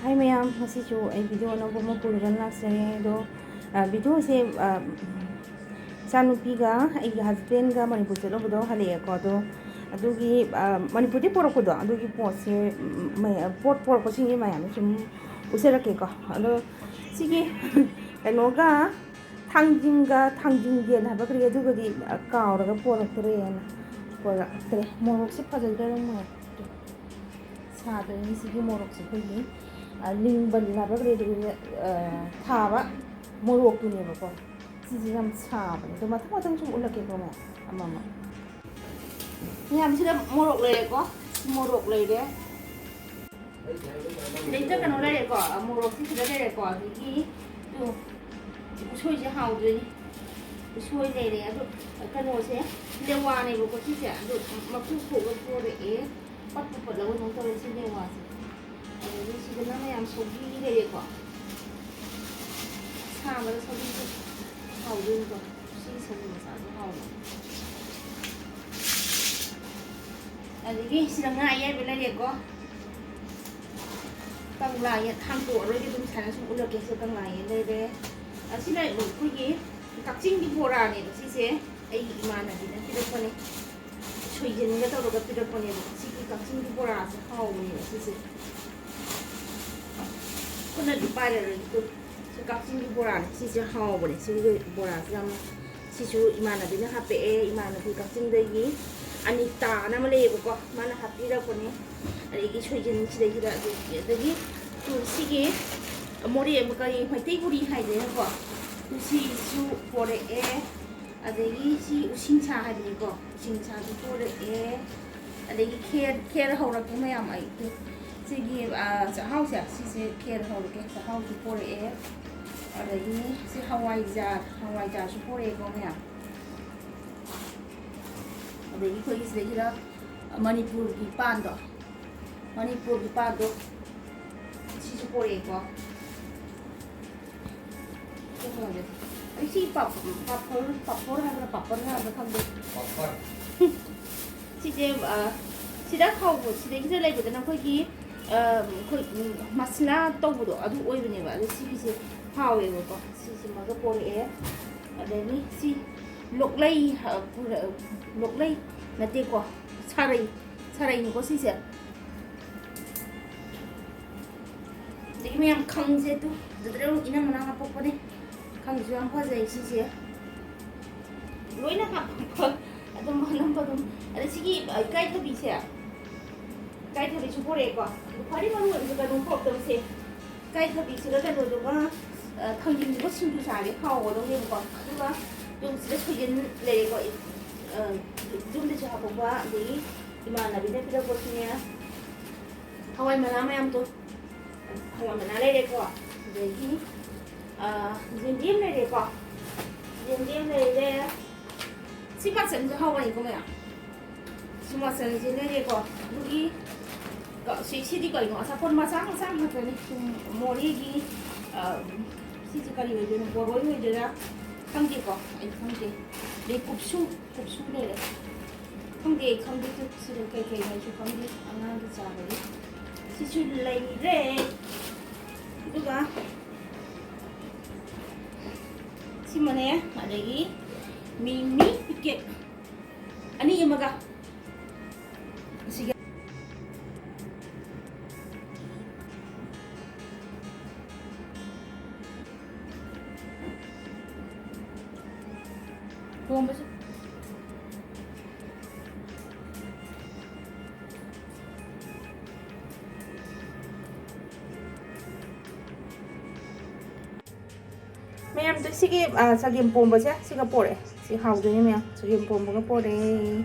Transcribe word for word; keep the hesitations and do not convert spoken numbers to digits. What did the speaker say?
ꯍꯥꯏ ꯃꯌꯥꯝ, ꯉꯁꯤꯁꯨ ꯑꯩ ꯚꯤꯗꯤꯑꯣ ꯑꯅꯧꯕ ꯑꯃ ꯄꯨꯔꯒ ꯂꯥꯛꯆꯔꯦ꯫ ꯑꯗꯣ, ꯑ, ꯚꯤꯗꯤꯑꯣꯁꯦ, ꯑ, ꯏꯆꯥꯅꯨꯄꯤꯒ ꯑꯩꯒꯤ ꯍꯁꯕꯦꯟꯒ ꯃꯅꯤꯄꯨꯔ ꯆꯠꯂꯨꯕꯗꯣ ꯍꯜꯂꯛꯑꯦꯀꯣ꯫ ꯑꯗꯣ ꯑꯗꯨꯒꯤ, ꯑ, ꯃꯅꯤꯄꯨꯔꯗꯒꯤ ꯄꯣꯔꯛꯄꯗꯣ, ꯑꯗꯨꯒꯤ ꯄꯣꯠꯁꯦ, ꯎꯝ, ꯃꯌꯥ-, ꯄꯣꯠ ꯄꯣꯔꯛꯄꯁꯤꯡꯒꯤ ꯃꯌꯥꯝꯁꯦ ꯁꯨꯝ ꯎꯠꯆꯔꯛꯀꯦꯀꯣ꯫ ꯑꯗꯣ ꯁꯤꯒꯤ ꯀꯩꯅꯣꯒ ꯊꯥꯡꯖꯤꯡꯒ, ꯊꯥꯡꯖꯤꯡ ꯌꯦꯟ ꯍꯥꯏꯕ ꯀꯔꯤ, ꯑꯗꯨꯒꯗꯤ, ꯑ, ꯀꯥꯎꯔꯒ ꯄꯣꯔꯛꯇ꯭ꯔꯦꯅ꯫ ꯄꯣꯔꯛꯇ꯭ꯔꯦ꯫ ꯃꯣꯔꯣꯛꯁꯦ ꯐꯖꯗ꯭ꯔꯦ, ꯃꯣꯔꯣꯛ ꯁꯥꯗꯣꯏꯅꯤ꯫ ꯁꯤꯒꯤ ꯃꯣꯔꯣꯛꯁꯦ ꯑꯩꯈꯣꯏꯒꯤ, ꯑ, ꯂꯤꯡꯕꯟ ꯍꯥꯏꯕ꯭ꯔꯥ ꯀꯔꯤ, ꯑꯗꯨꯒꯤ, ꯑ, ꯊꯥꯕ ꯃꯣꯔꯣꯛꯇꯨꯅꯦꯕꯀꯣ꯫ ꯁꯤꯁꯦ ꯌꯥꯝ ꯁꯥꯕꯅꯦ꯫ ꯑꯗꯣ ꯃꯊꯪ ꯃꯊꯪ ꯁꯨꯝ ꯎꯠꯂꯛꯀꯦꯀꯣ ꯃꯌꯥꯝ, ꯑꯃꯃꯝ꯫ ꯃꯌꯥꯝ, ꯁꯤꯗ ꯃꯣꯔꯣꯛ ꯂꯩꯔꯦꯀꯣ꯫ ꯃꯣꯔꯣꯛ ꯂꯩꯔꯦ꯫ ꯁꯤꯗꯩꯁꯤꯗ ꯀꯩꯅꯣ ꯂꯩꯔꯦꯀꯣ꯫ ꯑ, ꯃꯣꯔꯣꯛꯁꯤ ꯁꯤꯗ ꯂꯩꯔꯦꯀꯣ꯫ ꯑꯗꯒꯤ ꯇꯨ, ꯎꯁꯣꯏꯁꯦ ꯍꯥꯎꯗꯣꯏꯅꯤ꯫ ꯎꯁꯣꯏ ꯂꯩꯔꯦ꯫ ꯑꯗꯣ ꯀꯩꯅꯣꯁꯦ ꯂꯦꯋꯥꯅꯦꯕꯀꯣ ꯁꯤꯁꯦ꯫ ꯑꯗꯣ ꯃꯀꯨ ꯈꯣꯛꯑꯒ ꯄꯣꯔꯛꯑꯦ꯫ ꯄꯠꯄꯨ ꯄꯠꯂꯕ ꯀꯩꯅꯣꯝ ꯇꯧꯔꯦ ꯁꯤ ꯂꯦꯋꯥꯁꯦ꯫ ꯑꯗꯒꯤ ꯁꯤꯗꯅ ꯃꯌꯥꯝ ꯁꯧꯒ꯭ꯔꯤ ꯂꯩꯔꯦꯀꯣ꯫ ꯁꯥꯕꯗ ꯁꯧꯒ꯭ꯔꯤꯁꯦ ꯍꯥꯎꯗꯣꯏꯅꯤꯀꯣ꯫ ꯁꯤ ꯁꯧꯒ꯭ꯔꯤ ꯃꯆꯥꯁꯦ ꯍꯥꯎꯕꯅꯤ꯫ ꯑꯗꯒꯤ ꯁꯤꯗ ꯉꯥ ꯑꯌꯥꯏꯕ ꯂꯩꯔꯦꯀꯣ꯫ ꯀꯪꯂꯥ ꯌꯦꯟ ꯍꯥꯡꯇꯣꯛꯑꯔꯣꯏꯒꯦ, ꯑꯗꯨꯝ ꯁꯨꯃꯥꯏꯅ ꯁꯨꯝ ꯎꯠꯂꯛꯀꯦ꯫ ꯁꯤꯗ ꯀꯪꯂꯥ ꯌꯦꯟ ꯂꯩꯔꯦ꯫ ꯑꯁꯤꯅ ꯑꯩꯈꯣꯏꯒꯤ ꯀꯛꯆꯤꯡꯒꯤ ꯕꯣꯔꯥꯅꯦꯕ ꯁꯤꯁꯦ꯫ ꯑꯩꯒꯤ ꯏꯃꯥꯟꯅꯕꯤꯅ ꯄꯤꯔꯛꯄꯅꯦ꯫ ꯁꯣꯏꯖꯤꯟꯒ ꯇꯧꯔꯒ ꯄꯤꯔꯛꯄꯅꯦꯕ꯫ ꯁꯤꯒꯤ ꯀꯛꯆꯤꯡꯒꯤ ꯕꯣꯔꯥꯁꯦ ꯍꯥꯎꯕꯅꯦꯕ ꯁꯤꯁꯦ꯫ ꯈꯨꯠꯅꯗꯤ ꯄꯥꯏꯔꯔꯣꯏꯒꯦ꯫ ꯁꯤ ꯀꯛꯆꯤꯡꯒꯤ ꯕꯣꯔꯥꯅꯦ꯫ ꯁꯤꯁꯦ ꯍꯥꯎꯕꯅꯦ꯫ ꯁꯤꯒꯤ ꯕꯣꯔꯥꯁꯦ ꯌꯥꯝꯅ꯫ ꯁꯤꯁꯨ ꯏꯃꯥꯟꯅꯕꯤꯅ ꯍꯥꯞꯄꯛꯑꯦ꯫ ꯏꯃꯥꯟꯅꯕꯤ ꯀꯛꯆꯤꯡꯗꯒꯤ ꯑꯅꯤꯇꯥꯅ ꯑꯃ ꯂꯩꯌꯦꯕꯀꯣ꯫ ꯃꯥꯅ ꯍꯥꯞꯄꯤꯔꯛꯄꯅꯦ꯫ ꯑꯗꯒꯤ ꯁꯣꯏꯖꯤꯟ ꯁꯤꯗꯩꯁꯤꯗ ꯑꯗꯨ-, ꯑꯗꯒꯤ ꯁꯤꯒꯤ ꯃꯣꯔꯦ ꯀꯔꯤ ꯃꯩꯇꯩ ꯕꯣꯔꯤ ꯍꯥꯏꯗꯅꯀꯣ꯫ ꯁꯤꯁꯨ ꯄꯣꯔꯛꯑꯦ꯫ ꯑꯗꯒꯤ ꯁꯤ ꯎꯁꯤꯡꯁꯥ ꯍꯥꯏꯕꯅꯤꯀꯣ꯫ ꯎꯁꯤꯡꯁꯥꯁꯨ ꯄꯣꯔꯛꯑꯦ꯫ ꯑꯗꯒꯤ ꯈꯦꯔ, ꯈꯦꯔ ꯍꯧꯔꯛꯀꯦ ꯃꯌꯥꯝ ꯑꯩ꯫ ꯁꯤꯒꯤ, ꯑ, ꯆꯥꯛꯍꯥꯎꯁꯦ, ꯁꯤꯁꯦ ꯈꯦꯔ ꯍꯧꯔꯛꯀꯦ꯫ ꯆꯥꯛꯍꯥꯎꯁꯨ ꯄꯣꯔꯛꯑꯦ꯫ ꯑꯗꯒꯤ ꯁꯤ ꯍꯋꯥꯏꯖꯥꯔ, ꯍꯋꯥꯏꯖꯥꯔꯁꯨ ꯄꯣꯔꯛꯑꯦꯀꯣ ꯃꯌꯥꯝ꯫ ꯑꯗꯒꯤ ꯑꯩꯈꯣꯏꯒꯤ ꯁꯤꯗꯩꯁꯤꯗ ꯃꯅꯤꯄꯨꯔꯒꯤ ꯄꯥꯟꯗꯣ, ꯃꯅꯤꯄꯨꯔꯒꯤ ꯄꯥꯟꯗꯣ ꯁꯤꯁꯨ ꯄꯣꯔꯛꯑꯦꯀꯣ꯫ ꯑꯩ ꯁꯤ ꯄꯥꯞ-, ꯄꯥꯐꯣꯔ, ꯄꯥꯐꯣꯔ ꯍꯥꯏꯕ꯭ꯔꯥ, ꯄꯥꯄꯔ ꯍꯥꯏꯕ꯭ꯔꯥ ꯈꯪꯗꯦ꯫ ꯄꯥꯄꯔ꯫ ꯁꯤꯁꯦ, ꯑ, ꯁꯤꯗ ꯍꯧꯕ, ꯁꯤꯗꯩꯁꯤꯗ ꯂꯩꯕꯗꯅ ꯑꯩꯈꯣꯏꯒꯤ ꯑꯩꯈꯣꯏ ꯃꯁꯂꯥ ꯇꯧꯕꯗꯣ ꯑꯗꯨ ꯑꯣꯏꯕꯅꯦꯕ꯫ ꯑꯗꯣ ꯁꯤꯒꯤꯁꯦ ꯍꯥꯎꯋꯦꯕꯀꯣ꯫ ꯁꯤꯁꯤꯃꯒ ꯄꯣꯔꯛꯑꯦ꯫ ꯑꯗꯒꯤ ꯁꯤ ꯂꯣꯛꯂꯩ, ꯑ, ꯄꯨꯔ-, ꯂꯣꯛꯂꯩ ꯅꯠꯇꯦꯀꯣ, ꯁꯥꯔꯩ, ꯁꯥꯔꯩꯅꯤꯀꯣ ꯁꯤꯁꯦ꯫ ꯑꯗꯒꯤ ꯃꯌꯥꯝ ꯈꯪꯁꯦ ꯇꯨ, ꯑꯗꯨꯗ ꯑꯃꯨꯛ ꯏꯅꯝꯃꯅ ꯍꯥꯄꯛꯄꯅꯦ꯫ ꯈꯪꯁꯨ ꯌꯥꯝ ꯐꯖꯩ ꯁꯤꯁꯦ꯫ ꯂꯣꯏꯅ ꯍꯥꯄꯛꯄ ꯑꯗꯨꯝ ꯑꯅꯝꯕ ꯑꯗꯨꯝ꯫ ꯑꯗꯩ ꯁꯤꯒꯤ, ꯑ, ꯏꯀꯥꯏꯊꯕꯤꯁꯦ, ꯏꯀꯥꯏꯊꯕꯤꯁꯨ ꯄꯣꯔꯛꯑꯦꯀꯣ꯫ ꯑꯗꯨ ꯈ꯭ꯋꯥꯏꯗꯒꯤ ꯃꯔꯨ ꯑꯣꯏꯕꯁꯦ ꯀꯩꯅꯣ ꯄꯣꯔꯛꯇꯕꯁꯦ, ꯏꯀꯥꯏꯊꯕꯤꯁꯤꯒ ꯀꯩꯅꯣꯗꯨꯒ, ꯑ, ꯊꯥꯡꯖꯤꯡꯗꯨꯒ ꯁꯤꯡꯖꯨ ꯆꯥꯔꯗꯤ ꯍꯥꯎꯒꯗꯧꯅꯦꯕꯀꯣ꯫ ꯑꯗꯨꯒ ꯇꯨ ꯁꯤꯗ ꯁꯣꯏꯖꯤꯟ ꯂꯩꯔꯦꯀꯣ꯫ ꯑ, ꯌꯨꯝꯗꯁꯨ ꯍꯥꯄꯛꯄ, ꯑꯗꯒꯤ ꯏꯃꯥꯟꯅꯕꯤꯅ ꯄꯤꯔꯛꯄꯁꯨꯅꯦ꯫ ꯍꯋꯥꯏ ꯃꯅꯥ ꯃꯌꯥꯝꯗꯣ, ꯍꯋꯥꯏ ꯃꯅꯥ ꯂꯩꯔꯦꯀꯣ꯫ ꯑꯗꯒꯤ, ꯑ, ꯌꯦꯟꯗꯦꯝ ꯂꯩꯔꯦꯀꯣ꯫ ꯌꯦꯟꯗꯦꯝ ꯂꯩꯔꯦ꯫ ꯁꯤ ꯃꯆꯜꯁꯦ ꯍꯥꯎꯕꯅꯤꯀꯣ ꯃꯌꯥꯝ꯫ ꯁꯤ ꯃꯆꯜꯁꯦ ꯂꯩꯔꯦꯀꯣ꯫ ꯑꯗꯨꯒꯤ ꯀ-, ꯁꯤ, ꯁꯤꯗꯤ ꯀꯩꯅꯣ? ꯑꯆꯥꯄꯣꯠ ꯃꯆꯥ ꯃꯆꯥ ꯉꯥꯛꯇꯅꯤ꯫ ꯁꯨꯝ ꯃꯣꯔꯦꯒꯤ, ꯑ, ꯁꯤꯁꯦ ꯀꯔꯤ ꯑꯣꯏꯗꯣꯏꯅꯣ? ꯕꯣꯔꯣꯏ ꯑꯣꯏꯗꯣꯏꯔꯥ? ꯈꯪꯗꯦꯀꯣ, ꯑꯩ ꯈꯪꯗꯦ꯫ ꯑꯗꯩ ꯀꯨꯞꯁꯨ, ꯀꯨꯞꯁꯨ ꯂꯩꯔꯦ꯫ ꯈꯪꯗꯦ, ꯑꯩ ꯈꯪꯗꯦ꯫ ꯁꯤꯗ ꯀꯩꯀꯩ ꯍꯥꯏꯁꯨ ꯈꯪꯗꯦ꯫ ꯑꯉꯥꯡꯒꯤ ꯆꯥꯕꯒꯤ꯫ ꯁꯤꯁꯨ ꯂꯩꯔꯦ꯫ ꯑꯗꯨꯒ ꯁꯤꯃꯅꯦ, ꯑꯗꯒꯤ ꯃꯤꯃꯤ ꯄꯤꯀꯦꯠ ꯑꯅꯤ ꯑꯃꯒ꯫ ꯑꯁꯤꯒ ꯂꯣꯝꯕꯁꯦ꯫ ꯃꯌꯥꯝꯗꯣ ꯁꯤꯒꯤ, ꯑ, ꯆꯒꯦꯝ ꯄꯣꯝꯕꯁꯦ ꯁꯤꯒ ꯄꯣꯔꯛꯑꯦ꯫ ꯁꯤ ꯍꯥꯎꯗꯣꯏꯅꯦ ꯃꯌꯥꯝ꯫ ꯆꯒꯦꯝ ꯄꯣꯝꯕꯒ ꯄꯣꯔꯛꯑꯦ꯫